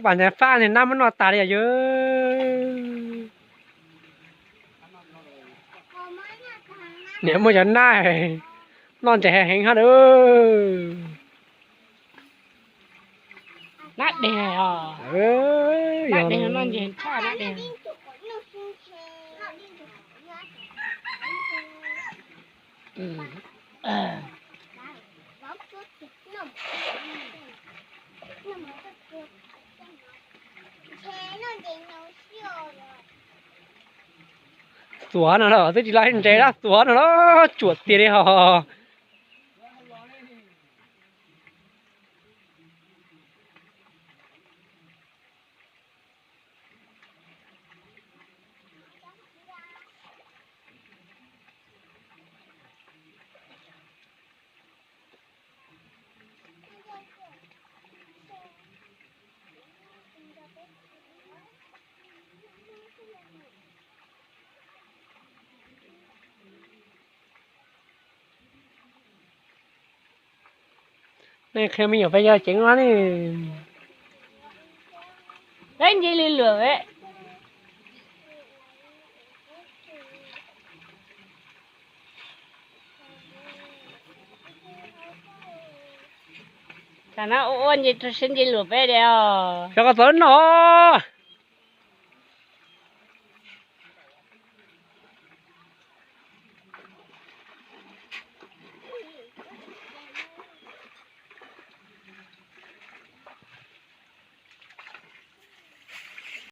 Pas ntawd fab ntawd nab muab noj tas li yom yus. Niam muaj cov nab noj ntses heev heev hab. Nab deg os. Nab deg noj ntses tshaj nab deg. Xuav no los twb tsis laj ntses lab, xuav no los tsuam tiag li hos. Nej qhia me nyuam peb yog ceev no ne. Peb nce li luam. Tam no ua ua nce rau siab nce luam peb li os. Xyov koj txawj noj.